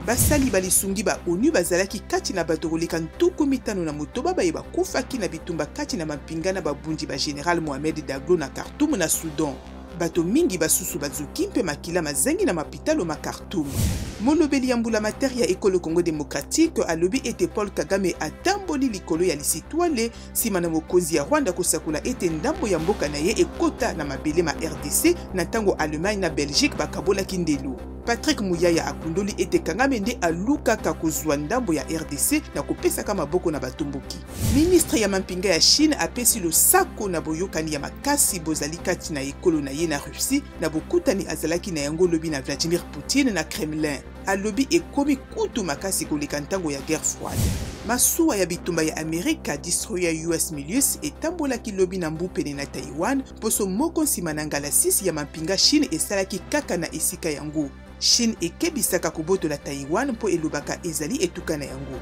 Basali ba lisungi ba ONU bazalaki kati na bato koleka 56 baye bakufaki na bitumba kati na mampinga na babundi ba general Mohamed Daglo na Khartoum na Soudan. Bato mingi basusu bazoki mpe makila mazangi na mapitalo ma Khartoum. Molobeli ya mbulamatari ya ekolo Congo democratique alobi ete Paul Kagame atamboli likolo ya lisitwale nsima na mokonzi ya Rwanda kosakola ete ndambo ya mboka na ye ekota na mabele ma RDC na ntango Allemagne na Belgique bakabolaki ndelo. Patrick Muyaya akundoli ete Kagame nde alukaka kozwa ndambo ya RDC na kopesaka maboko na batomboki. Ministre ya mampinga ya Chine apesi losako na boyokani ya makasi bozali kati na ekolo na ye na Russie na bokutani azalaki na yango lobi na Vladimir Poutine na Kremlin. Alobi ekomi kutu makasi koleka ntango ya guerre froide. Masuwa ya bitumba ya Amerika destroyer US Milius etambolaki lobi na mbu pene na Taiwan poso moko nsima na ngalasisi ya mampinga Chine esalaki kaka na esika yango. Chine ekebisaka kobotola Taiwan mpo elobaka ezali etuka na yango.